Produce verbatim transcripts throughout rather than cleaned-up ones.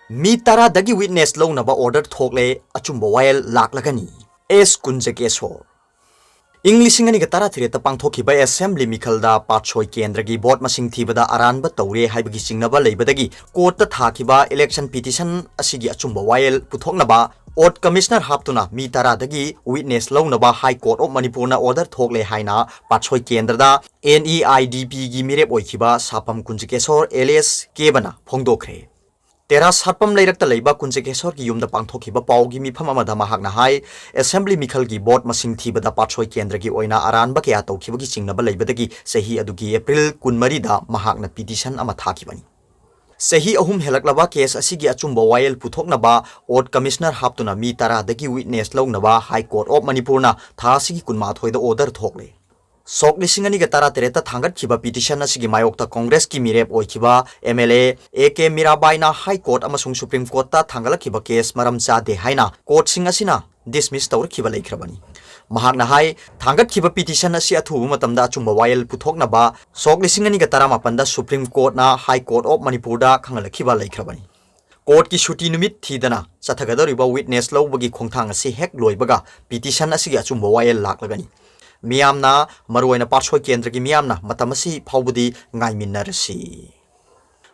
ꯃꯤ ꯇꯔꯥꯗꯒꯤ witness ꯂꯧꯅꯕ order ꯊꯣꯛꯂꯦ, ꯑꯆꯨꯝꯕ ꯋꯥꯌꯦꯜ ꯂꯥꯛꯂꯒꯅꯤ꯫ ꯑꯦꯁ ꯀꯨꯟꯖꯀꯦꯁꯣꯔ꯫ ꯏꯪ ꯂꯤꯁꯤꯡ ꯑꯅꯤꯒ ꯇꯔꯥꯇꯔꯦꯠꯇ ꯄꯥꯡꯊꯣꯛꯈꯤꯕ assembly ꯃꯤꯈꯜꯗ ꯄꯥꯠꯁꯣꯏ ꯀꯦꯟꯗ꯭ꯔꯒꯤ vote ꯃꯁꯤꯡ ꯊꯤꯕꯗ ꯑꯔꯥꯟꯕ ꯇꯧꯔꯦ ꯍꯥꯏꯕꯒꯤ ꯆꯤꯡꯅꯕ ꯂꯩꯕꯗꯒꯤ courtꯇ ꯊꯥꯈꯤꯕ election petition ꯑꯁꯤꯒꯤ ꯑꯆꯨꯝꯕ ꯋꯥꯌꯦꯜ ꯄꯨꯊꯣꯛꯅꯕ odd commissioner ꯍꯥꯞꯇꯨꯅ ꯃꯤ ꯇꯔꯥꯗꯒꯤ witness ꯂꯧꯅꯕ High Court of ꯃꯅꯤꯄꯨꯔꯅ order ꯊꯣꯛꯂꯦ ꯍꯥꯏꯅ ꯄꯥꯠꯁꯣꯏ ꯀꯦꯟꯗ꯭ꯔꯗ NEIDPꯒꯤ ꯃꯤꯔꯦꯞ ꯑꯣꯏꯈꯤꯕ ꯁꯥꯄꯝ ꯀꯨꯟꯖꯀꯦꯁꯣꯔ alias ꯀꯦꯕꯅ ꯐꯣꯡꯗꯣꯛꯈ꯭ꯔꯦ꯫ ꯇꯦꯔꯥ ꯁꯥꯠꯄꯝ ꯂꯩꯔꯛꯇ ꯂꯩꯕ ꯀꯨꯟꯖꯀꯦꯁꯣꯔꯒꯤ ꯌꯨꯝꯗ ꯄꯥꯡꯊꯣꯛꯈꯤꯕ ꯄꯥꯎꯒꯤ ꯃꯤꯐꯝ ꯑꯃꯗ ꯃꯍꯥꯛꯅ ꯍꯥꯏ, assembly ꯃꯤꯈꯜꯒꯤ vote ꯃꯁꯤꯡ ꯊꯤꯕꯗ ꯄꯥꯠꯁꯣꯏ ꯀꯦꯟꯗ꯭ꯔꯒꯤ ꯑꯣꯏꯅ ꯑꯔꯥꯟꯕ ꯀꯌꯥ ꯇꯧꯈꯤꯕꯒꯤ ꯆꯤꯡꯅꯕ ꯂꯩꯕꯗꯒꯤ ꯆꯍꯤ ꯑꯗꯨꯒꯤ April ꯀꯨꯟꯃꯔꯤꯗ ꯃꯍꯥꯛꯅ petition ꯑꯃ ꯊꯥꯈꯤꯕꯅꯤ꯫ ꯆꯍꯤ ꯑꯍꯨꯝ ꯍꯦꯜꯂꯛꯂꯕ case ꯑꯁꯤꯒꯤ ꯑꯆꯨꯝꯕ ꯋꯥꯌꯦꯜ ꯄꯨꯊꯣꯛꯅꯕ odd commissioner ꯍꯥꯞꯇꯨꯅ ꯃꯤ ꯇꯔꯥꯗꯒꯤ witness ꯂꯧꯅꯕ High Court of ꯃꯅꯤꯄꯨꯔꯅ ꯊꯥ ꯑꯁꯤꯒꯤ ꯀꯨꯟꯃꯥꯊꯣꯏꯗ order ꯊꯣꯛꯂꯦ꯫ ꯁꯣꯛ ꯂꯤꯁꯤꯡ ꯑꯅꯤꯒ ꯇꯔꯥꯇꯔꯦꯠꯇ ꯊꯥꯡꯒꯠꯈꯤꯕ petition ꯑꯁꯤꯒꯤ ꯃꯥꯌꯣꯛꯇ ꯀꯣꯡꯒ꯭ꯔꯦꯁꯀꯤ ꯃꯤꯔꯦꯞ ꯑꯣꯏꯈꯤꯕ MLA A K ꯃꯤꯔꯥꯕꯥꯏꯅ High Court ꯑꯃꯁꯨꯡ Supreme Courtꯇ ꯊꯥꯡꯒꯠꯂꯛꯈꯤꯕ case ꯃꯔꯝ ꯆꯥꯗꯦ ꯍꯥꯏꯅ courtꯁꯤꯡ ꯑꯁꯤꯅ dismiss ꯇꯧꯔꯛꯈꯤꯕ ꯂꯩꯈ꯭ꯔꯕꯅꯤ꯫ ꯃꯍꯥꯛꯅ ꯍꯥꯏ, ꯊꯥꯡꯒꯠꯈꯤꯕ petition ꯑꯁꯤ ꯑꯊꯨꯕ ꯃꯇꯝꯗ ꯑꯆꯨꯝꯕ ꯋꯥꯌꯦꯜ ꯄꯨꯊꯣꯛꯅꯕ ꯁꯣꯛ ꯂꯤꯁꯤꯡ ꯑꯅꯤꯒ ꯇꯔꯥꯃꯥꯄꯟꯗ Supreme Courtꯅ High Court of ꯃꯅꯤꯄꯨꯔꯗ ꯈꯪꯍꯜꯂꯛꯈꯤꯕ ꯂꯩꯈ꯭ꯔꯕꯅꯤ꯫ Courtꯀꯤ ꯁꯨꯇꯤ ꯅꯨꯃꯤꯠ ꯊꯤꯗꯅ ꯆꯠꯊꯒꯗꯧꯔꯤꯕ witness ꯂꯧꯕꯒꯤ ꯈꯣꯡꯊꯥꯡ ꯑꯁꯤ ꯍꯦꯛ ꯂꯣꯏꯕꯒ petition ꯑꯁꯤꯒꯤ ꯑꯆꯨꯝꯕ ꯋꯥꯌꯦꯜ ꯂꯥꯛꯂꯒꯅꯤ꯫ ꯃꯤꯌꯥꯝꯅ, ꯃꯔꯨꯑꯣꯏꯅ ꯄꯥꯠꯁꯣꯏ ꯀꯦꯟꯗ꯭ꯔꯒꯤ ꯃꯤꯌꯥꯝꯅ ꯃꯇꯝ ꯑꯁꯤ ꯐꯥꯎꯕꯗꯤ ꯉꯥꯏꯃꯤꯟꯅꯔꯁꯤ꯫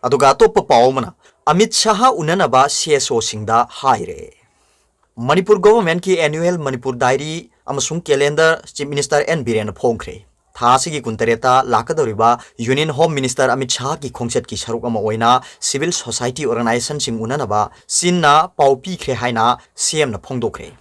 ꯑꯗꯨꯒ ꯑꯇꯣꯞꯄ ꯄꯥꯎ ꯑꯃꯅ, ꯑꯃꯤꯠ ꯁꯥꯍ ꯎꯅꯅꯕ CSOꯁꯤꯡꯗ ꯍꯥꯏꯔꯦ꯫ ꯃꯅꯤꯄꯨꯔ governmentꯀꯤ annual ꯃꯅꯤꯄꯨꯔ diary ꯑꯃꯁꯨꯡ calendar Chief Minister N ꯕꯤꯔꯦꯟꯅ ꯐꯣꯡꯈ꯭ꯔꯦ꯫ ꯊꯥ ꯑꯁꯤꯒꯤ ꯀꯨꯟꯇꯔꯦꯠꯇ ꯂꯥꯛꯀꯗꯧꯔꯤꯕ Union Home Minister ꯑꯃꯤꯠ ꯁꯥꯍꯒꯤ ꯈꯣꯡꯆꯠꯀꯤ ꯁꯔꯨꯛ ꯑꯃ ꯑꯣꯏꯅ civil society organizationꯁꯤꯡ ꯎꯅꯅꯕ ꯆꯤꯟꯅ ꯄꯥꯎ ꯄꯤꯈ꯭ꯔꯦ ꯍꯥꯏꯅ CMꯅ ꯐꯣꯡꯗꯣꯛꯈ꯭ꯔꯦ꯫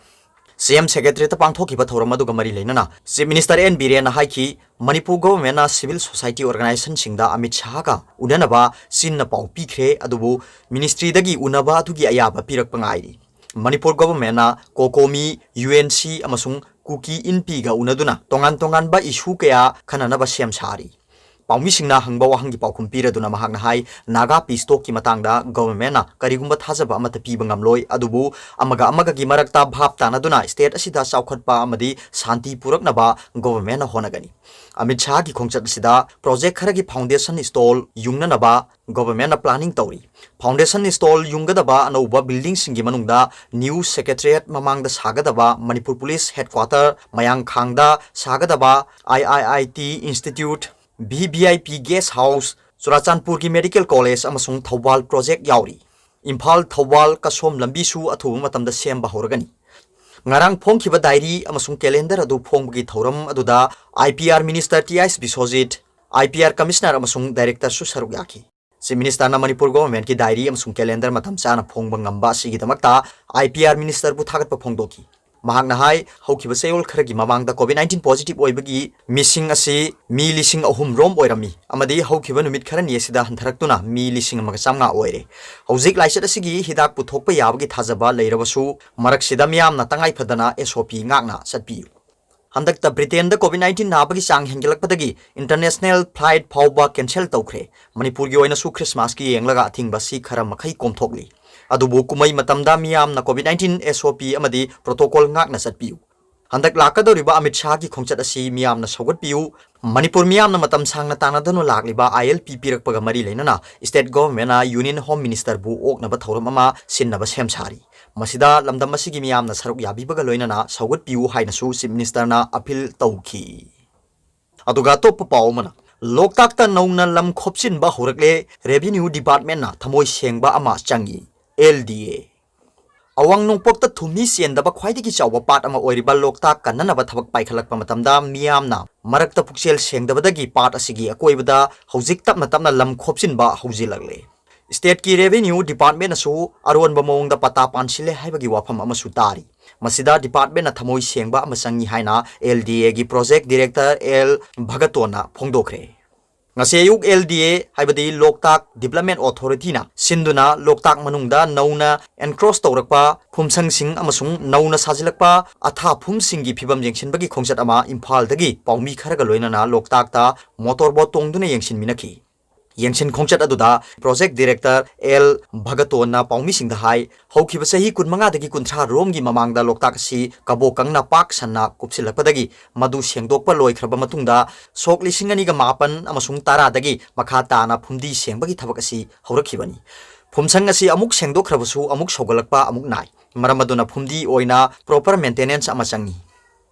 CM Secretariatꯇ ꯄꯥꯡꯊꯣꯛꯈꯤꯕ ꯊꯧꯔꯝ ꯑꯗꯨꯒ ꯃꯔꯤ ꯂꯩꯅꯅ Chief Minister N ꯕꯤꯔꯦꯟꯅ ꯍꯥꯏꯈꯤ, ꯃꯅꯤꯄꯨꯔ governmentꯅ civil society organizationꯁꯤꯡꯗ ꯑꯃꯤꯠ ꯁꯥꯍꯒ ꯎꯅꯅꯕ ꯆꯤꯟꯅ ꯄꯥꯎ ꯄꯤꯈ꯭ꯔꯦ, ꯑꯗꯨꯕꯨ ministryꯗꯒꯤ ꯎꯅꯕ ꯑꯗꯨꯒꯤ ꯑꯌꯥꯕ ꯄꯤꯔꯛꯄ ꯉꯥꯏꯔꯤ꯫ ꯃꯅꯤꯄꯨꯔ governmentꯅ COCOMI, UNC ꯑꯃꯁꯨꯡ ꯀꯨꯀꯤ ꯏꯟꯄꯤꯒ ꯎꯅꯗꯨꯅ ꯇꯣꯉꯥꯟ ꯇꯣꯉꯥꯟꯕ issue ꯀꯌꯥ ꯈꯟꯅꯅꯕ ꯁꯦꯝ ꯁꯥꯔꯤ꯫ ꯄꯥꯎꯃꯤꯁꯤꯡꯅ ꯍꯪꯕ ꯋꯥꯍꯪꯒꯤ ꯄꯥꯎꯈꯨꯝ ꯄꯤꯔꯗꯨꯅ ꯃꯍꯥꯛꯅ ꯍꯥꯏ, ꯅꯥꯒꯥ ꯄꯤꯁ ꯇꯣꯛꯀꯤ ꯃꯇꯥꯡꯗ ꯒꯣꯚꯔꯟꯃꯦꯟꯠꯅ ꯀꯔꯤꯒꯨꯝꯕ ꯊꯥꯖꯕ ꯑꯃꯠꯇ ꯄꯤꯕ ꯉꯝꯂꯣꯏ, ꯑꯗꯨꯕꯨ ꯑꯃꯒ ꯑꯃꯒꯒꯤ ꯃꯔꯛꯇ ꯚꯥꯞ ꯇꯥꯅꯗꯨꯅ ꯁ꯭ꯇꯦꯠ ꯑꯁꯤꯗ ꯆꯥꯎꯈꯠꯄ ꯑꯃꯗꯤ ꯁꯥꯟꯇꯤ ꯄꯨꯔꯛꯅꯕ ꯒꯣꯚꯔꯟꯃꯦꯟꯠꯅ ꯍꯣꯠꯅꯒꯅꯤ꯫ ꯑꯃꯤꯠ ꯁꯥꯍꯒꯤ ꯈꯣꯡꯆꯠ ꯑꯁꯤꯗ ꯄ꯭ꯔꯣꯖꯦꯛ ꯈꯔꯒꯤ ꯐꯥꯎꯟꯗꯦꯁꯟ ꯁ꯭ꯇꯣꯟ ꯌꯨꯡꯅꯅꯕ ꯒꯣꯚꯔꯟꯃꯦꯟꯠꯅ ꯄ꯭ꯂꯥꯅꯤꯡ ꯇꯧꯔꯤ꯫ ꯐꯥꯎꯟꯗꯦꯁꯟ ꯁ꯭ꯇꯣꯟ ꯌꯨꯡꯒꯗꯕ ꯑꯅꯧꯕ ꯕꯤꯜꯗꯤꯡꯁꯤꯡꯒꯤ ꯃꯅꯨꯡꯗ ꯅ꯭ꯌꯨ ꯁꯦꯀ꯭ꯔꯦꯇꯔꯤꯌꯦꯠ ꯃꯃꯥꯡꯗ ꯁꯥꯒꯗꯕ ꯃꯅꯤꯄꯨꯔ ꯄꯨꯂꯤꯁ ꯍꯦꯗꯀ꯭ꯋꯥꯇꯔ, ꯃꯌꯥꯡꯈꯥꯡꯗ ꯁꯥꯒꯗꯕ I I I T institute, V V I P guest house, ꯆꯨꯔꯥꯆꯥꯟꯄꯨꯔꯒꯤ ꯃꯦꯗꯤꯀꯦꯜ ꯀꯣꯂꯦꯖ ꯑꯃꯁꯨꯡ ꯊꯧꯕꯥꯜ ꯄ꯭ꯔꯣꯖꯦꯛ ꯌꯥꯎꯔꯤ꯫ ꯏꯝꯐꯥꯜ ꯊꯧꯕꯥꯜ ꯀꯁꯣꯝ ꯂꯝꯕꯤꯁꯨ ꯑꯊꯨꯕ ꯃꯇꯝꯗ ꯁꯦꯝꯕ ꯍꯧꯔꯒꯅꯤ꯫ ꯉꯔꯥꯡ ꯐꯣꯡꯈꯤꯕ ꯗꯥꯏꯔꯤ ꯑꯃꯁꯨꯡ ꯀꯦꯂꯦꯟꯗꯔ ꯑꯗꯨ ꯐꯣꯡꯕꯒꯤ ꯊꯧꯔꯝ ꯑꯗꯨꯗ I P R minister T I Biswajit, I P R commissioner ꯑꯃꯁꯨꯡ ꯗꯥꯏꯔꯦꯛꯇꯔꯁꯨ ꯁꯔꯨꯛ ꯌꯥꯈꯤ꯫ ꯆꯤꯐ ꯃꯤꯅꯤꯁꯇꯔꯅ ꯃꯅꯤꯄꯨꯔ ꯒꯣꯚꯔꯟꯃꯦꯟꯠꯀꯤ ꯗꯥꯏꯔꯤ ꯑꯃꯁꯨꯡ ꯀꯦꯂꯦꯟꯗꯔ ꯃꯇꯝ ꯆꯥꯅ ꯐꯣꯡꯕ ꯉꯝꯕ ꯑꯁꯤꯒꯤꯗꯃꯛꯇ ꯑꯥꯏ ꯄꯤ ꯑꯥꯔ ꯃꯤꯅꯤꯁꯇꯔꯕꯨ ꯊꯥꯒꯠꯄ ꯐꯣꯡꯗꯣꯛꯈꯤ꯫ ꯃꯍꯥꯛꯅ ꯍꯥꯏ, ꯍꯧꯈꯤꯕ ꯆꯌꯣꯜ ꯈꯔꯒꯤ ꯃꯃꯥꯡꯗ ꯀꯣꯚꯤꯗ ꯅꯥꯏꯟꯇꯤꯟ ꯄꯣꯖꯤꯇꯤꯚ ꯑꯣꯏꯕꯒꯤ ꯃꯤꯁꯤꯡ ꯑꯁꯤ ꯃꯤ ꯂꯤꯁꯤꯡ ꯑꯍꯨꯝ ꯔꯣꯝ ꯑꯣꯏꯔꯝꯃꯤ ꯑꯃꯗꯤ ꯍꯧꯈꯤꯕ ꯅꯨꯃꯤꯠ ꯈꯔꯅꯤ ꯑꯁꯤꯗ ꯍꯟꯊꯔꯛꯇꯨꯅ ꯃꯤ ꯂꯤꯁꯤꯡ ꯑꯃꯒ ꯆꯥꯝꯃꯉꯥ ꯑꯣꯏꯔꯦ꯫ ꯍꯧꯖꯤꯛ ꯂꯥꯏꯆꯠ ꯑꯁꯤꯒꯤ ꯍꯤꯗꯥꯛ ꯄꯨꯊꯣꯛꯄ ꯌꯥꯕꯒꯤ ꯊꯥꯖꯕ ꯂꯩꯔꯕꯁꯨ, ꯃꯔꯛꯁꯤꯗ ꯃꯤꯌꯥꯝꯅ ꯇꯉꯥꯏ ꯐꯗꯅ ꯑꯦꯁ ꯑꯣ ꯄꯤ ꯉꯥꯛꯅ ꯆꯠꯄꯤꯌꯨ꯫ ꯍꯟꯗꯛꯇ ꯕ꯭ꯔꯤꯇꯦꯟꯗ ꯀꯣꯚꯤꯗ ꯅꯥꯏꯟꯇꯤꯟ ꯅꯥꯕꯒꯤ ꯆꯥꯡ ꯍꯦꯟꯒꯠꯂꯛꯄꯗꯒꯤ ꯏꯟꯇꯔꯅꯦꯁꯅꯦꯜ ꯐ꯭ꯂꯥꯏꯠ ꯐꯥꯎꯕ ꯀꯦꯟꯁꯦꯜ ꯇꯧꯈ꯭ꯔꯦ꯫ ꯃꯅꯤꯄꯨꯔꯒꯤ ꯑꯣꯏꯅꯁꯨ ꯈ꯭ꯔꯤꯁꯃꯥꯁꯀꯤ ꯌꯦꯡꯂꯒ ꯑꯊꯤꯡꯕ ꯑꯁꯤ ꯈꯔ ꯃꯈꯩ ꯀꯣꯝꯊꯣꯛꯂꯤ꯫ ꯑꯗꯨꯕꯨ ꯀꯨꯝꯍꯩ ꯃꯇꯝꯗ ꯃꯤꯌꯥꯝꯅ ꯀꯣꯚꯤꯗ ꯅꯥꯏꯟꯇꯤꯟ ꯑꯦꯁ ꯑꯣ ꯄꯤ ꯑꯃꯗꯤ ꯄ꯭ꯔꯣꯇꯣꯀꯣꯜ ꯉꯥꯛꯅ ꯆꯠꯄꯤꯌꯨ꯫ ꯍꯟꯗꯛ ꯂꯥꯛꯀꯗꯧꯔꯤꯕ ꯑꯃꯤꯠ ꯁꯥꯍꯒꯤ ꯈꯣꯡꯆꯠ ꯑꯁꯤ ꯃꯤꯌꯥꯝꯅ ꯁꯧꯒꯠꯄꯤꯌꯨ꯫ ꯃꯅꯤꯄꯨꯔ ꯃꯤꯌꯥꯝꯅ ꯃꯇꯝ ꯁꯥꯡꯅ ꯇꯥꯟꯅꯗꯨꯅ ꯂꯥꯛꯂꯤꯕ ꯑꯥꯏ ꯑꯦꯜ ꯄꯤ ꯄꯤꯔꯛꯄꯒ ꯃꯔꯤ ꯂꯩꯅꯅ ꯁ꯭ꯇꯦꯠ ꯒꯣꯚꯔꯟꯃꯦꯟꯠꯅ ꯌꯨꯅꯤꯌꯟ ꯍꯣꯝ ꯃꯤꯅꯤꯁꯇꯔꯕꯨ ꯑꯣꯛꯅꯕ ꯊꯧꯔꯝ ꯑꯃ ꯁꯤꯟꯅꯕ ꯁꯦꯝ ꯁꯥꯔꯤ꯫ ꯃꯁꯤꯗ ꯂꯝꯗꯝ ꯑꯁꯤꯒꯤ ꯃꯤꯌꯥꯝꯅ ꯁꯔꯨꯛ ꯌꯥꯕꯤꯕꯒ ꯂꯣꯏꯅꯅ ꯁꯧꯒꯠꯄꯤꯌꯨ ꯍꯥꯏꯅꯁꯨ ꯆꯤꯐ ꯃꯤꯅꯤꯁꯇꯔꯅ ꯑꯄꯤꯜ ꯇꯧꯈꯤ꯫ ꯑꯗꯨꯒ ꯑꯇꯣꯞꯄ ꯄꯥꯎ ꯑꯃꯅ, ꯂꯣꯛꯇꯥꯛꯇ ꯅꯧꯅ ꯂꯝ ꯈꯣꯞꯆꯤꯟꯕ ꯍꯧꯔꯛꯂꯦ, ꯔꯦꯚꯤꯅ꯭ꯌꯨ ꯗꯤꯄꯥꯔꯠꯃꯦꯟꯠꯅ ꯊꯃꯣꯏ ꯁꯦꯡꯕ ꯑꯃ ꯆꯪꯏ, ꯑꯦꯜ ꯗꯤ ꯑꯦ꯫ ꯑꯋꯥꯡ ꯅꯣꯡꯄꯣꯛꯇ ꯊꯨꯝꯍꯤ ꯆꯦꯟꯗꯕ ꯈ꯭ꯋꯥꯏꯗꯒꯤ ꯆꯥꯎꯕ ꯄꯥꯠ ꯑꯃ ꯑꯣꯏꯔꯤꯕ ꯂꯣꯛꯇꯥꯛ ꯀꯟꯅꯅꯕ ꯊꯕꯛ ꯄꯥꯏꯈꯠꯂꯛꯄ ꯃꯇꯝꯗ ꯃꯤꯌꯥꯝꯅ ꯃꯔꯛꯇ ꯄꯨꯛꯆꯦꯜ ꯁꯦꯡꯗꯕꯗꯒꯤ ꯄꯥꯠ ꯑꯁꯤꯒꯤ ꯑꯀꯣꯏꯕꯗ ꯍꯧꯖꯤꯛ ꯇꯞꯅ ꯇꯞꯅ ꯂꯝ ꯈꯣꯞꯆꯤꯟꯕ ꯍꯧꯖꯤꯜꯂꯛꯂꯦ꯫ ꯁ꯭ꯇꯦꯠꯀꯤ ꯔꯦꯚꯤꯅ꯭ꯌꯨ ꯗꯤꯄꯥꯔꯠꯃꯦꯟꯠꯅꯁꯨ ꯑꯔꯣꯟꯕ ꯃꯑꯣꯡꯗ ꯄꯇꯥ ꯄꯥꯟꯁꯤꯜꯂꯦ ꯍꯥꯏꯕꯒꯤ ꯋꯥꯐꯝ ꯑꯃꯁꯨ ꯇꯥꯔꯤ꯫ ꯃꯁꯤꯗ ꯗꯤꯄꯥꯔꯠꯃꯦꯟꯠꯅ ꯊꯃꯣꯏ ꯁꯦꯡꯕ ꯑꯃ ꯆꯪꯏ ꯍꯥꯏꯅ ꯑꯦꯜ ꯗꯤ ꯑꯦꯒꯤ ꯄ꯭ꯔꯣꯖꯦꯛ ꯗꯤꯔꯦꯛꯇꯔ ꯑꯦꯜ ꯚꯒꯇꯣꯟꯅ ꯐꯣꯡꯗꯣꯛꯈ꯭ꯔꯦ꯫ ꯉꯁꯤ ꯑꯌꯨꯛ L D A, ꯍꯥꯏꯕꯗꯤ ꯂꯣꯛꯇꯥꯛ Development Authority-ꯅ ꯁꯤꯟꯗꯨꯅ ꯂꯣꯛꯇꯥꯛ ꯃꯅꯨꯡꯗ ꯅꯧꯅ encroach ꯇꯧꯔꯛꯄ ꯐꯨꯝꯁꯪꯁꯤꯡ ꯑꯃꯁꯨꯡ ꯅꯧꯅ ꯁꯥꯖꯤꯜꯂꯛꯄ ꯑꯊꯥꯐꯨꯝꯁꯤꯡꯒꯤ ꯐꯤꯕꯝ ꯌꯦꯡꯁꯤꯟꯕꯒꯤ ꯈꯣꯡꯆꯠ ꯑꯃ ꯏꯝꯐꯥꯜꯗꯒꯤ ꯄꯥꯎꯃꯤ ꯈꯔꯒ ꯂꯣꯏꯅꯅ ꯂꯣꯛꯇꯥꯛꯇ motor boat ꯇꯣꯡꯗꯨꯅ ꯌꯦꯡꯁꯤꯟꯃꯤꯟꯅꯈꯤ꯫ ꯌꯦꯡꯁꯤꯟ ꯈꯣꯡꯆꯠ ꯑꯗꯨꯗ Project Director L ꯚꯒꯇꯣꯟꯅ ꯄꯥꯎꯃꯤꯁꯤꯡꯗ ꯍꯥꯏ, ꯍꯧꯈꯤꯕ ꯆꯍꯤ ꯀꯨꯟꯃꯉꯥꯗꯒꯤ ꯀꯨꯟꯊ꯭ꯔꯥ ꯔꯣꯝꯒꯤ ꯃꯃꯥꯡꯗ ꯂꯣꯛꯇꯥꯛ ꯑꯁꯤ ꯀꯕꯣꯛ ꯀꯪꯅ ꯄꯥꯛ ꯁꯟꯅ ꯀꯨꯞꯁꯤꯜꯂꯛꯄꯗꯒꯤ ꯃꯗꯨ ꯁꯦꯡꯗꯣꯛꯄ ꯂꯣꯏꯈ꯭ꯔꯕ ꯃꯇꯨꯡꯗ ꯁꯣꯛ ꯂꯤꯁꯤꯡ ꯑꯅꯤꯒ ꯃꯥꯄꯟ ꯑꯃꯁꯨꯡ ꯇꯔꯥꯗꯒꯤ ꯃꯈꯥ ꯇꯥꯅ ꯐꯨꯝꯗꯤ ꯁꯦꯡꯕꯒꯤ ꯊꯕꯛ ꯑꯁꯤ ꯍꯧꯔꯛꯈꯤꯕꯅꯤ꯫ ꯐꯨꯝꯁꯪ ꯑꯁꯤ ꯑꯃꯨꯛ ꯁꯦꯡꯗꯣꯛꯈ꯭ꯔꯕꯁꯨ ꯑꯃꯨꯛ ꯁꯧꯒꯠꯂꯛꯄ ꯑꯃꯨꯛ ꯅꯥꯏ꯫ ꯃꯔꯝ ꯑꯗꯨꯅ ꯐꯨꯝꯗꯤ ꯑꯣꯏꯅ proper maintenance ꯑꯃ ꯆꯪꯏ꯫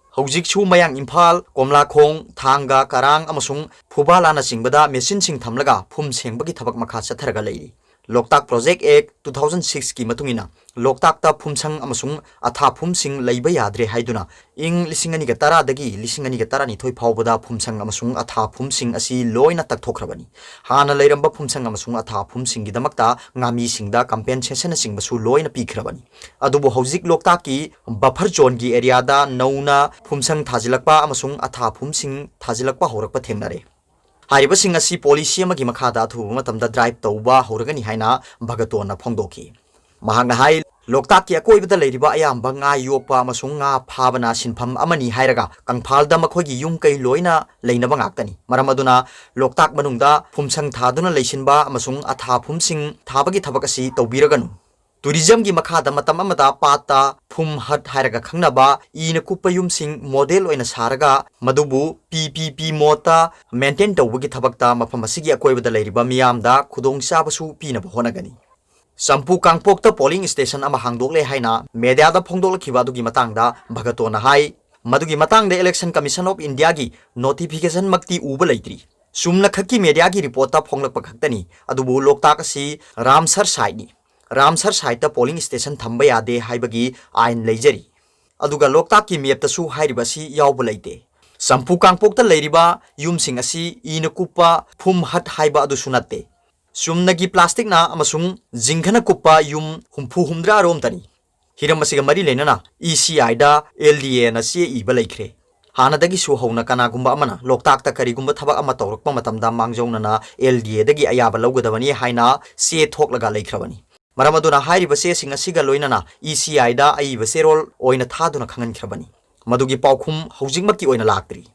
ꯍꯧꯖꯤꯛꯁꯨ ꯃꯌꯥꯡ ꯏꯝꯐꯥꯜ, ꯀꯣꯝꯂꯥꯈꯣꯡ, ꯊꯥꯡꯒ, ꯀꯔꯥꯡ ꯑꯃꯁꯨꯡ ꯐꯨꯕꯥꯂꯥꯅꯆꯤꯡꯕꯗ ꯃꯦꯆꯤꯟꯁꯤꯡ ꯊꯝꯂꯒ ꯐꯨꯝ ꯁꯦꯡꯕꯒꯤ ꯊꯕꯛ ꯃꯈꯥ ꯆꯠꯊꯔꯒ ꯂꯩꯔꯤ꯫ ꯂꯣꯛꯇꯥꯛ Project Act two thousand six-ꯀꯤ ꯃꯇꯨꯡ ꯏꯟꯅ ꯂꯣꯛꯇꯥꯛꯇ ꯐꯨꯝꯁꯪ ꯑꯃꯁꯨꯡ ꯑꯊꯥꯐꯨꯝꯁꯤꯡ ꯂꯩꯕ ꯌꯥꯗ꯭ꯔꯦ ꯍꯥꯏꯗꯨꯅ ꯏꯪ ꯂꯤꯁꯤꯡ ꯑꯅꯤꯒ ꯇꯔꯥꯗꯒꯤ ꯂꯤꯁꯤꯡ ꯑꯅꯤꯒ ꯇꯔꯥꯅꯤꯊꯣꯏ ꯐꯥꯎꯕꯗ ꯐꯨꯝꯁꯪ ꯑꯃꯁꯨꯡ ꯑꯊꯥꯐꯨꯝꯁꯤꯡ ꯑꯁꯤ ꯂꯣꯏꯅ ꯇꯛꯊꯣꯛꯈ꯭ꯔꯕꯅꯤ꯫ ꯍꯥꯟꯅ ꯂꯩꯔꯝꯕ ꯐꯨꯝꯁꯪ ꯑꯃꯁꯨꯡ ꯑꯊꯥꯐꯨꯝꯁꯤꯡꯒꯤꯗꯃꯛꯇ ꯉꯥꯃꯤꯁꯤꯡꯗ compensation-ꯅꯆꯤꯡꯕꯁꯨ ꯂꯣꯏꯅ ꯄꯤꯈ꯭ꯔꯕꯅꯤ꯫ ꯑꯗꯨꯕꯨ ꯍꯧꯖꯤꯛ ꯂꯣꯛꯇꯥꯛꯀꯤ buffer zone-ꯒꯤ area-ꯗ ꯅꯧꯅ ꯐꯨꯝꯁꯪ ꯊꯥꯖꯤꯜꯂꯛꯄ ꯑꯃꯁꯨꯡ ꯑꯊꯥꯐꯨꯝꯁꯤꯡ ꯊꯥꯖꯤꯜꯂꯛꯄ ꯍꯧꯔꯛꯄ ꯊꯦꯡꯅꯔꯦ꯫ ꯍꯥꯏꯔꯤꯕꯁꯤꯡ ꯑꯁꯤ policy ꯑꯃꯒꯤ ꯃꯈꯥꯗ ꯑꯊꯨꯕ ꯃꯇꯝꯗ drive ꯇꯧꯕ ꯍꯧꯔꯒꯅꯤ ꯍꯥꯏꯅ ꯚꯒꯇꯣꯟꯅ ꯐꯣꯡꯗꯣꯛꯈꯤ꯫ ꯃꯍꯥꯛꯅ ꯍꯥꯏ, ꯂꯣꯛꯇꯥꯛꯀꯤ ꯑꯀꯣꯏꯕꯗ ꯂꯩꯔꯤꯕ ꯑꯌꯥꯝꯕ ꯉꯥ ꯌꯣꯛꯄ ꯑꯃꯁꯨꯡ ꯉꯥ ꯐꯥꯕꯅ ꯁꯤꯟꯐꯝ ꯑꯃꯅꯤ ꯍꯥꯏꯔꯒ ꯀꯪꯐꯥꯜꯗ ꯃꯈꯣꯏꯒꯤ ꯌꯨꯝ ꯀꯩ ꯂꯣꯏꯅ ꯂꯩꯅꯕ ꯉꯥꯛꯇꯅꯤ꯫ ꯃꯔꯝ ꯑꯗꯨꯅ ꯂꯣꯛꯇꯥꯛ ꯃꯅꯨꯡꯗ ꯐꯨꯝꯁꯪ ꯊꯥꯗꯨꯅ ꯂꯩꯁꯤꯟꯕ ꯑꯃꯁꯨꯡ ꯑꯊꯥꯐꯨꯝꯁꯤꯡ ꯊꯥꯕꯒꯤ ꯊꯕꯛ ꯑꯁꯤ ꯇꯧꯕꯤꯔꯒꯅꯨ꯫ Tourism-ꯒꯤ ꯃꯈꯥꯗ ꯃꯇꯝ ꯑꯃꯗ ꯄꯥꯠꯇ ꯐꯨꯝ hut ꯍꯥꯏꯔꯒ ꯈꯪꯅꯕ ꯏꯅ ꯀꯨꯞꯄ ꯌꯨꯝꯁꯤꯡ model ꯑꯣꯏꯅ ꯁꯥꯔꯒ ꯃꯗꯨꯕꯨ P P P mode-ꯇ maintain ꯇꯧꯕꯒꯤ ꯊꯕꯛꯇ ꯃꯐꯝ ꯑꯁꯤꯒꯤ ꯑꯀꯣꯏꯕꯗ ꯂꯩꯔꯤꯕ ꯃꯤꯌꯥꯝꯗ ꯈꯨꯗꯣꯡꯆꯥꯕꯁꯨ ꯄꯤꯅꯕ ꯍꯣꯠꯅꯒꯅꯤ꯫ ꯆꯝꯄꯨ ꯀꯥꯡꯄꯣꯛꯇ polling station ꯑꯃ ꯍꯥꯡꯗꯣꯛꯂꯦ ꯍꯥꯏꯅ media-ꯗ ꯐꯣꯡꯗꯣꯛꯂꯛꯈꯤꯕ ꯑꯗꯨꯒꯤ ꯃꯇꯥꯡꯗ ꯚꯒꯇꯣꯟꯅ ꯍꯥꯏ, ꯃꯗꯨꯒꯤ ꯃꯇꯥꯡꯗ Election Commission of India-ꯒꯤ notification-ꯃꯛꯇꯤ ꯎꯕ ꯂꯩꯇ꯭ꯔꯤ꯫ ꯆꯨꯝꯅ ꯈꯛꯀꯤ media-ꯒꯤ report-ꯇ ꯐꯣꯡꯂꯛꯄ ꯈꯛꯇꯅꯤ꯫ ꯑꯗꯨꯕꯨ ꯂꯣꯛꯇꯥꯛ ꯑꯁꯤ Ramsar site-ꯅꯤ꯫ Ramsar site-ꯇ polling station ꯊꯝꯕ ꯌꯥꯗꯦ ꯍꯥꯏꯕꯒꯤ ꯑꯥꯏꯟ ꯂꯩꯖꯔꯤ꯫ ꯑꯗꯨꯒ ꯂꯣꯛꯇꯥꯛꯀꯤ map-ꯇꯁꯨ ꯍꯥꯏꯔꯤꯕ ꯑꯁꯤ ꯌꯥꯎꯕ ꯂꯩꯇꯦ꯫ ꯆꯝꯄꯨ ꯀꯥꯡꯄꯣꯛꯇ ꯂꯩꯔꯤꯕ ꯌꯨꯝꯁꯤꯡ ꯑꯁꯤ ꯏꯅ ꯀꯨꯞꯄ ꯐꯨꯝ hut ꯍꯥꯏꯕ ꯑꯗꯨꯁꯨ ꯅꯠꯇꯦ꯫ ꯆꯨꯝꯅꯒꯤ plastic-ꯅ ꯑꯃꯁꯨꯡ ꯖꯤꯡꯒꯅ ꯀꯨꯞꯄ ꯌꯨꯝ ꯍꯨꯝꯐꯨ ꯍꯨꯝꯗ꯭ꯔꯥ ꯔꯣꯝꯇꯅꯤ꯫ ꯍꯤꯔꯝ ꯑꯁꯤꯒ ꯃꯔꯤ ꯂꯩꯅꯅ E C I-ꯗ L D A-ꯅ ꯆꯦ ꯏꯕ ꯂꯩꯈ꯭ꯔꯦ꯫ ꯍꯥꯟꯅꯗꯒꯤꯁꯨ ꯍꯧꯅ ꯀꯅꯥꯒꯨꯝꯕ ꯑꯃꯅ ꯂꯣꯛꯇꯥꯛꯇ ꯀꯔꯤꯒꯨꯝꯕ ꯊꯕꯛ ꯑꯃ ꯇꯧꯔꯛꯄ ꯃꯇꯝꯗ ꯃꯥꯡꯖꯧꯅꯅ ꯑꯦꯜ ꯗꯤ ꯑꯦꯗꯒꯤ ꯑꯌꯥꯕ ꯂꯧꯒꯗꯕꯅꯤ ꯍꯥꯏꯅ ꯆꯦ ꯊꯣꯛꯂꯒ ꯂꯩꯈ꯭ꯔꯕꯅꯤ꯫ ꯃꯔꯝ ꯑꯗꯨꯅ ꯍꯥꯏꯔꯤꯕ ꯆꯦꯁꯤꯡ ꯑꯁꯤꯒ ꯂꯣꯏꯅꯅ ꯏ ꯁꯤ ꯑꯥꯏꯗ ꯑꯏꯕ ꯆꯦꯔꯣꯜ ꯑꯣꯏꯅ ꯊꯥꯗꯨꯅ ꯈꯪꯍꯟꯈ꯭ꯔꯕꯅꯤ꯫ ꯃꯗꯨꯒꯤ ꯄꯥꯎꯈꯨꯝ ꯍꯧꯖꯤꯛꯃꯛꯀꯤ ꯑꯣꯏꯅ ꯂꯥꯛꯇ꯭ꯔꯤ꯫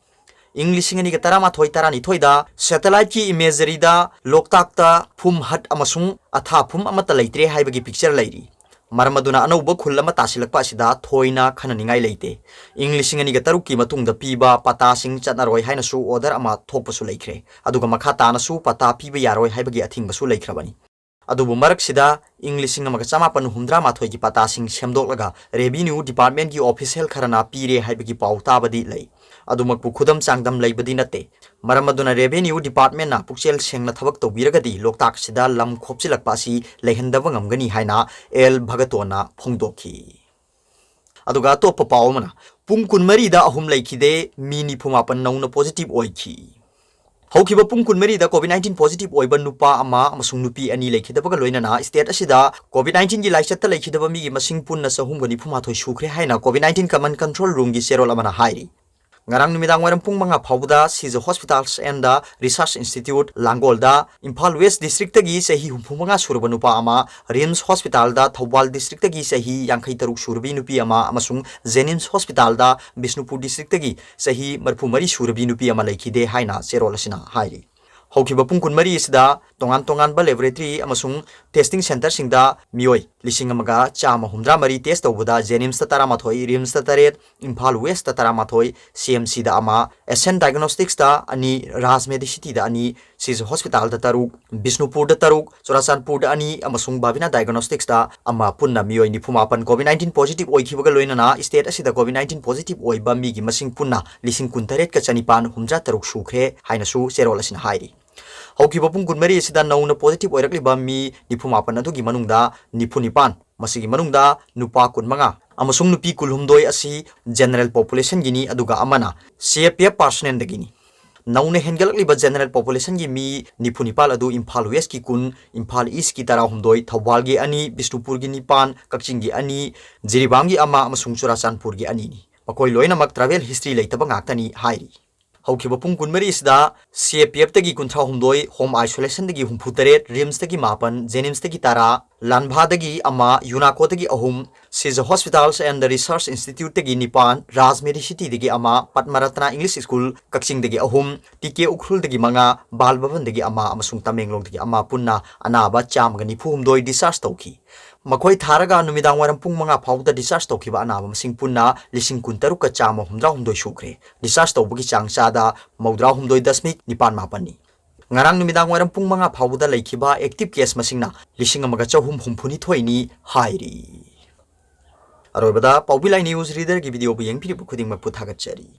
ꯏꯪ ꯂꯤꯁꯤꯡ ꯑꯅꯤꯒ ꯇꯔꯥꯃꯥꯊꯣꯏ ꯇꯔꯥꯅꯤꯊꯣꯏꯗ satelliteꯀꯤ imageryꯗ ꯂꯣꯛꯇꯥꯛꯇ ꯐꯨꯝ ꯍꯠ ꯑꯃꯁꯨꯡ ꯑꯊꯥꯐꯝ ꯑꯃꯠꯇ ꯂꯩꯇ꯭ꯔꯦ ꯍꯥꯏꯕꯒꯤ picture ꯂꯩꯔꯤ꯫ ꯃꯔꯝ ꯑꯗꯨꯅ ꯑꯅꯧꯕ ꯈꯨꯜ ꯑꯃ ꯇꯥꯁꯤꯜꯂꯛꯄ ꯑꯁꯤꯗ ꯊꯣꯏꯅ ꯈꯟꯅꯅꯤꯡꯉꯥꯏ ꯂꯩꯇꯦ꯫ ꯏꯪ ꯂꯤꯁꯤꯡ ꯑꯅꯤꯒ ꯇꯔꯨꯛꯀꯤ ꯃꯇꯨꯡꯗ ꯄꯤꯕ ꯄꯇꯥꯁꯤꯡ ꯆꯠꯅꯔꯣꯏ ꯍꯥꯏꯅꯁꯨ order ꯑꯃ ꯊꯣꯛꯄꯁꯨ ꯂꯩꯈ꯭ꯔꯦ꯫ ꯑꯗꯨꯒ ꯃꯈꯥ ꯇꯥꯅꯁꯨ ꯄꯇꯥ ꯄꯤꯕ ꯌꯥꯔꯣꯏ ꯍꯥꯏꯕꯒꯤ ꯑꯊꯤꯡꯕꯁꯨ ꯂꯩꯈ꯭ꯔꯕꯅꯤ꯫ ꯑꯗꯨꯕꯨ ꯃꯔꯛꯁꯤꯗ ꯏꯪ ꯂꯤꯁꯤꯡ ꯑꯃꯒ ꯆꯃꯥꯄꯟ ꯍꯨꯝꯗ꯭ꯔꯥ ꯃꯥꯊꯣꯏꯒꯤ ꯄꯇꯥꯁꯤꯡ ꯁꯦꯝꯗꯣꯛꯂꯒ revenue departmentꯀꯤ official ꯈꯔꯅ ꯄꯤꯔꯦ ꯍꯥꯏꯕꯒꯤ ꯄꯥꯎ ꯇꯥꯕꯗꯤ ꯂꯩ꯫ ꯑꯗꯨꯃꯛꯄꯨ ꯈꯨꯗꯝ ꯆꯥꯡꯗꯝ ꯂꯩꯕꯗꯤ ꯅꯠꯇꯦ꯫ ꯃꯔꯝ ꯑꯗꯨꯅ revenue departmentꯅ ꯄꯨꯛꯆꯦꯜ ꯁꯦꯡꯅ ꯊꯕꯛ ꯇꯧꯕꯤꯔꯒꯗꯤ ꯂꯣꯛꯇꯥꯛꯁꯤꯗ ꯂꯝ ꯈꯣꯞꯆꯤꯜꯂꯛꯄ ꯑꯁꯤ ꯂꯩꯍꯟꯗꯕ ꯉꯝꯒꯅꯤ ꯍꯥꯏꯅ ꯑꯦꯜ ꯚꯒꯇꯣꯟꯅ ꯐꯣꯡꯗꯣꯛꯈꯤ꯫ ꯑꯗꯨꯒ ꯑꯇꯣꯞꯄ ꯄꯥꯎ ꯑꯃꯅ, ꯄꯨꯡ ꯀꯨꯟꯃꯔꯤꯗ ꯑꯍꯨꯝ ꯂꯩꯈꯤꯗꯦ, ꯃꯤ ꯅꯤꯐꯨ ꯃꯥꯄꯟ ꯅꯧꯅ positive ꯑꯣꯏꯈꯤ꯫ ꯍꯧꯈꯤꯕ ꯄꯨꯡ ꯀꯨꯟꯃꯔꯤꯗ COVID nineteen positive ꯑꯣꯏꯕ ꯅꯨꯄꯥ ꯑꯃ ꯑꯃꯁꯨꯡ ꯅꯨꯄꯤ ꯑꯅꯤ ꯂꯩꯈꯤꯗꯕꯒ ꯂꯣꯏꯅꯅ state ꯑꯁꯤꯗ COVID nineteenꯒꯤ ꯂꯥꯏꯆꯠꯇ ꯂꯩꯈꯤꯗꯕ ꯃꯤꯒꯤ ꯃꯁꯤꯡ ꯄꯨꯟꯅ ꯆꯍꯨꯝꯒ ꯅꯤꯐꯨ ꯃꯥꯊꯣꯏ ꯁꯨꯈ꯭ꯔꯦ ꯍꯥꯏꯅ COVID nineteen command control roomꯒꯤ ꯆꯦꯔꯣꯜ ꯑꯃꯅ ꯍꯥꯏꯔꯤ꯫ ꯉꯔꯥꯡ ꯅꯨꯃꯤꯗꯥꯡ ꯋꯥꯏꯔꯝ ꯄꯨꯡ ꯃꯉꯥ ꯐꯥꯎꯕꯗ Seizure Hospitals and Research Institute ꯂꯥꯡꯒꯣꯜꯗ, Imphal West districtꯇꯒꯤ ꯆꯍꯤ ꯍꯨꯝꯐꯨ ꯃꯉꯥ ꯁꯨꯔꯕ ꯅꯨꯄꯥ ꯑꯃ, RIMS Hospitalꯗ ꯊꯧꯕꯥꯜ districtꯇꯒꯤ ꯆꯍꯤ ꯌꯥꯡꯈꯩ ꯇꯔꯨꯛ ꯁꯨꯔꯕꯤ ꯅꯨꯄꯤ ꯑꯃ ꯑꯃꯁꯨꯡ JNIMS Hospitalꯗ ꯕꯤꯁꯅꯨꯄꯨꯔ districtꯇꯒꯤ ꯆꯍꯤ ꯃꯔꯤꯐꯨ ꯃꯔꯤ ꯁꯨꯔꯕꯤ ꯅꯨꯄꯤ ꯑꯃ ꯂꯩꯈꯤꯗꯦ ꯍꯥꯏꯅ ꯆꯦꯔꯣꯜ ꯑꯁꯤꯅ ꯍꯥꯏꯔꯤ꯫ ꯍꯧꯈꯤꯕ ꯄꯨꯡ ꯀꯨꯟꯃꯔꯤ ꯑꯁꯤꯗ ꯇꯣꯉꯥꯟ ꯇꯣꯉꯥꯟꯕ laboratory ꯑꯃꯁꯨꯡ testing centreꯁꯤꯡꯗ ꯃꯤꯑꯣꯏ ꯂꯤꯁꯤꯡ ꯑꯃꯒ ꯆꯥꯝꯃ ꯍꯨꯝꯗ꯭ꯔꯥ ꯃꯔꯤ test ꯇꯧꯕꯗ JNIMSꯇ ꯇꯔꯥꯃꯥꯊꯣꯏ, RIMSꯇ ꯇꯔꯦꯠ, ꯏꯝꯐꯥꯜ Westꯇ ꯇꯔꯥꯃꯥꯊꯣꯏ, CMCꯗ ꯑꯃ, Ascent Diagnosticsꯇ ꯑꯅꯤ, Raj Medicityꯗ ꯑꯅꯤ, Seizure Hospitalꯗ ꯇꯔꯨꯛ, ꯕꯤꯁꯅꯨꯄꯨꯔꯗ ꯇꯔꯨꯛ, ꯆꯨꯔꯥꯆꯥꯟꯄꯨꯔꯗ ꯑꯅꯤ ꯑꯃꯁꯨꯡ ꯕꯥꯕꯤꯅꯥ Diagnosticsꯇ ꯑꯃ, ꯄꯨꯟꯅ ꯃꯤꯑꯣꯏ ꯅꯤꯐꯨ ꯃꯥꯄꯟ COVID nineteen positive ꯑꯣꯏꯈꯤꯕꯒ ꯂꯣꯏꯅꯅ state ꯑꯁꯤꯗ COVID nineteen positive ꯑꯣꯏꯕ ꯃꯤꯒꯤ ꯃꯁꯤꯡ ꯄꯨꯟꯅ ꯂꯤꯁꯤꯡ ꯀꯨꯟꯇꯔꯦꯠꯀ ꯆꯅꯤꯄꯥꯟ ꯍꯨꯝꯗ꯭ꯔꯥ ꯇꯔꯨꯛ ꯁꯨꯈ꯭ꯔꯦ ꯍꯥꯏꯅꯁꯨ ꯆꯦꯔꯣꯜ ꯑꯁꯤꯅ ꯍꯥꯏꯔꯤ꯫ ꯍꯧꯈꯤꯕ ꯄꯨꯡ ꯀꯨꯟꯃꯔꯤ ꯑꯁꯤꯗ ꯅꯧꯅ positive ꯑꯣꯏꯔꯛꯂꯤꯕ ꯃꯤ ꯅꯤꯐꯨ ꯃꯥꯄꯟ ꯑꯗꯨꯒꯤ ꯃꯅꯨꯡꯗ ꯅꯤꯐꯨ ꯅꯤꯄꯥꯟ, ꯃꯁꯤꯒꯤ ꯃꯅꯨꯡꯗ ꯅꯨꯄꯥ ꯀꯨꯟꯃꯉꯥ ꯑꯃꯁꯨꯡ ꯅꯨꯄꯤ ꯀꯨꯟꯍꯨꯝꯗꯣꯏ ꯑꯁꯤ general populationꯒꯤꯅꯤ, ꯑꯗꯨꯒ ꯑꯃꯅ C A P F personnelꯗꯒꯤꯅꯤ꯫ ꯅꯧꯅ ꯍꯦꯟꯒꯠꯂꯛꯂꯤꯕ general populationꯒꯤ ꯃꯤ ꯅꯤꯐꯨ ꯅꯤꯄꯥꯟ ꯑꯗꯨ ꯏꯝꯐꯥꯜ Westꯀꯤ ꯀꯨꯟ, ꯏꯝꯐꯥꯜ Eastꯀꯤ ꯇꯔꯥꯍꯨꯝꯗꯣꯏ, ꯊꯧꯕꯥꯜꯒꯤ ꯑꯅꯤ, ꯕꯤꯁꯅꯨꯄꯨꯔꯒꯤ ꯅꯤꯄꯥꯟ, ꯀꯛꯆꯤꯡꯒꯤ ꯑꯅꯤ, ꯖꯤꯔꯤꯕꯥꯝꯒꯤ ꯑꯃ ꯑꯃꯁꯨꯡ ꯆꯨꯔꯥꯆꯥꯟꯄꯨꯔꯒꯤ ꯑꯅꯤꯅꯤ꯫ ꯃꯈꯣꯏ ꯂꯣꯏꯅꯃꯛ travel history ꯂꯩꯇꯕ ꯉꯥꯛꯇꯅꯤ ꯍꯥꯏꯔꯤ꯫ ꯍꯧꯈꯤꯕ ꯄꯨꯡ ꯀꯨꯟꯃꯔꯤ ꯑꯁꯤꯗ CAPFꯇꯒꯤ ꯀꯨꯟꯊ꯭ꯔꯥ ꯍꯨꯝꯗꯣꯏ, home isolationꯗꯒꯤ ꯍꯨꯝꯐꯨ ꯇꯔꯦꯠ, RIMSꯇꯒꯤ ꯃꯥꯄꯟ, JNIMSꯇꯒꯤ ꯇꯔꯥ, ꯂꯥꯟꯚꯥꯗꯒꯤ ꯑꯃ, UNACOꯗꯒꯤ ꯑꯍꯨꯝ, Sija Hospitals and the Research Instituteꯇꯒꯤ ꯅꯤꯄꯥꯟ, Raj Medicityꯗꯒꯤ ꯑꯃ, Padma Ratna English School ꯀꯛꯆꯤꯡꯗꯒꯤ ꯑꯍꯨꯝ, TK ꯎꯈ꯭ꯔꯨꯜꯗꯒꯤ ꯃꯉꯥ, ꯕꯥꯜ ꯚꯕꯟꯗꯒꯤ ꯑꯃ ꯑꯃꯁꯨꯡ ꯇꯃꯦꯡꯂꯣꯡꯗꯒꯤ ꯑꯃ ꯄꯨꯟꯅ ꯑꯅꯥꯕ ꯆꯥꯝꯃꯒ ꯅꯤꯐꯨ ꯍꯨꯝꯗꯣꯏ discharge ꯇꯧꯈꯤ꯫ ꯃꯈꯣꯏ ꯊꯥꯔꯒ ꯅꯨꯃꯤꯗꯥꯡ ꯋꯥꯏꯔꯝ ꯄꯨꯡ ꯃꯉꯥ ꯐꯥꯎꯕꯗ discharge ꯇꯧꯈꯤꯕ ꯑꯅꯥꯕ ꯃꯁꯤꯡ ꯄꯨꯟꯅ ꯂꯤꯁꯤꯡ ꯀꯨꯟꯇꯔꯨꯛꯀ ꯆꯥꯝꯃ ꯍꯨꯝꯗ꯭ꯔꯥ ꯍꯨꯝꯗꯣꯏ ꯁꯨꯈ꯭ꯔꯦ꯫ Discharge ꯇꯧꯕꯒꯤ ꯆꯥꯡ ꯆꯥꯗ ꯃꯧꯗ꯭ꯔꯥ ꯍꯨꯝꯗꯣꯏ ꯗꯁꯃꯤꯛ ꯅꯤꯄꯥꯟ ꯃꯥꯄꯟꯅꯤ꯫ ꯉꯔꯥꯡ ꯅꯨꯃꯤꯗꯥꯡ ꯋꯥꯏꯔꯝ ꯄꯨꯡ ꯃꯉꯥ ꯐꯥꯎꯕꯗ ꯂꯩꯈꯤꯕ active case ꯃꯁꯤꯡꯅ ꯂꯤꯁꯤꯡ ꯑꯃꯒ ꯆꯍꯨꯝ ꯍꯨꯝꯐꯨꯅꯤꯊꯣꯏꯅꯤ ꯍꯥꯏꯔꯤ꯫ ꯑꯔꯣꯏꯕꯗ ꯄꯥꯎꯕꯤ ꯂꯥꯏ news readerꯒꯤ videoꯕꯨ ꯌꯦꯡꯕꯤꯔꯤꯕ ꯈꯨꯗꯤꯡꯃꯛꯄꯨ ꯊꯥꯒꯠꯆꯔꯤ꯫